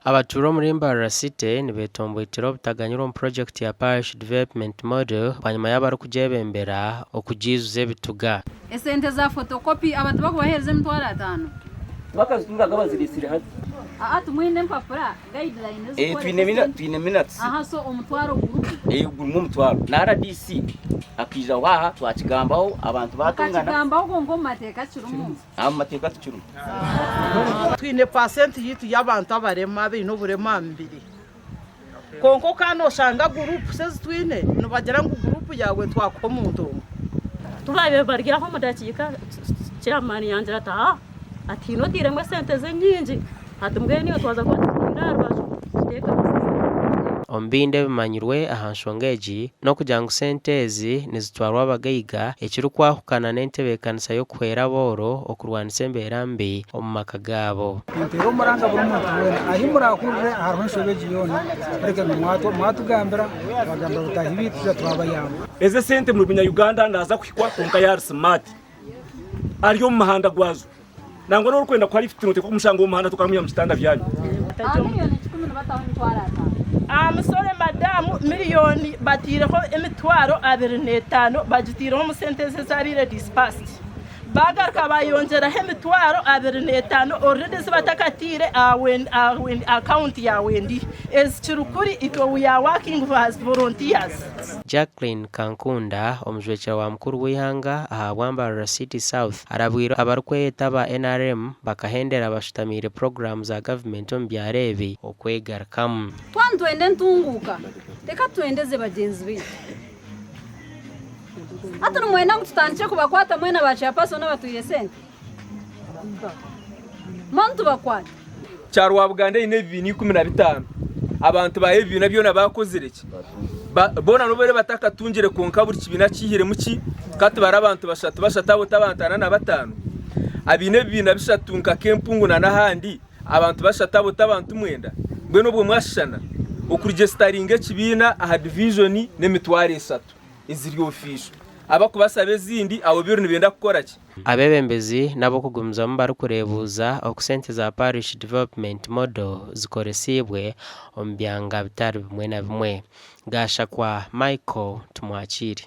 Abatuura omuri Mbarara City nibetomboitera obutaganyirwa omu purojekiti ya Parish Development Model bwanyima y'abarikugyebembera okugiijuza ebituga. Esente za photocopy aba tibakubahereza 50,000? Tibakazitungaga baziretsire hati. Aa timwine empapura guideline Eh, ezikworeka twine mina esente? twine minutes. Aha so omutwaro gurimu? Eh, gurimu omutwaro. Na RDC akaijaho aha twakigambaho abantu batungana. Mukakigambaho kwonka omu mateeka kirimu? Aha omu mateeka tikirimu. Twine paasenti yaitu y'abantu abarema abaine oburema aha mibiri. Kwonka okaba nooshanga guruupusi ezi twine nibagira ngu guruupu yaawe twakuha omuntu omwe. Ku baabaire bari aho omu dakiika, chairman yangira ati, Haa, ati haine otairemu esente ze nyingi, ati mbwenu iwe twaza kuba tutaire aha rubaju tuteekemu sente. Omu bindi ebimanyirwe aha nshonga egi n'okugira ngu sente ezi nizitwarwa abagaiga ekirikwahukana n'entebeekanisa y'okuhwera abooro okurwanisa embeera mbi omu maka gaabo. Ninteera omuranga buri muntu weena ahi murahurire hariho enshobe egi yoona, kureka ngu mwatugambira, twagambira bataahi baitu twija twabayamba. Ezi esente buri munya Uganda naaza kuhikwa kwonka yaari smart ari omu muhanda gwazo. Nangwa n'orikwenda kuha lift noteekwa kumushanga omu muhanda tokamwiha mu kitanda byanyu. Aha musore madamu miriyoni bataireho 25,000 bagitaireho omu sente ezi ezabaire disbursed. Baagaruka baayongyeraho 25,000 already ezi batakataire aha akawunti ya Wendi. Ezi kiri kuri itwe we are working as volunteers. Jacqueline Kankunda, omujwekyera wa mukuru w'eihanga ahabwa Mbarara City South arabwire abarikweyeta aba NRM bakahendera bashutamiire puroguraamu za gavumenti omu byaro ebi okwegarukamu. Twaba nitwenda entunguuka, reka twendeze bagyenzi baitu. Hati nimwenda ngu tutandikye kubakwata mwena ba chairperson abatwire esente? Mbwenu tubakwate? Kyarwabuganda eine ebibiina 15. Abantu baayo ebibiina byona baakozire ki? Boona n'obu bari batakatungire kwonka buri kibiina kiihiremu ki? Ka tubare abantu bashatu bashatu abo t'abantu 45? Abaine ebibiina bishatu nka Kempungu na n'ahandi, abantu bashatu abo t'abantu mwenda? Mbwenu obwo mwashushana? Okurugyesitaringa ekibiina aha divijoni n'emitwaro 3 eziri ofiisho. Abakubasaba ezindi abo biri nibenda kukora ki? Abeebembezi n'ab'okugumizamu barikureebuuza oku sente za Parish Development Model zikoresiibwe omu byanga bitari bimwe na bimwe. Gashakwa Michael Tumwakiire.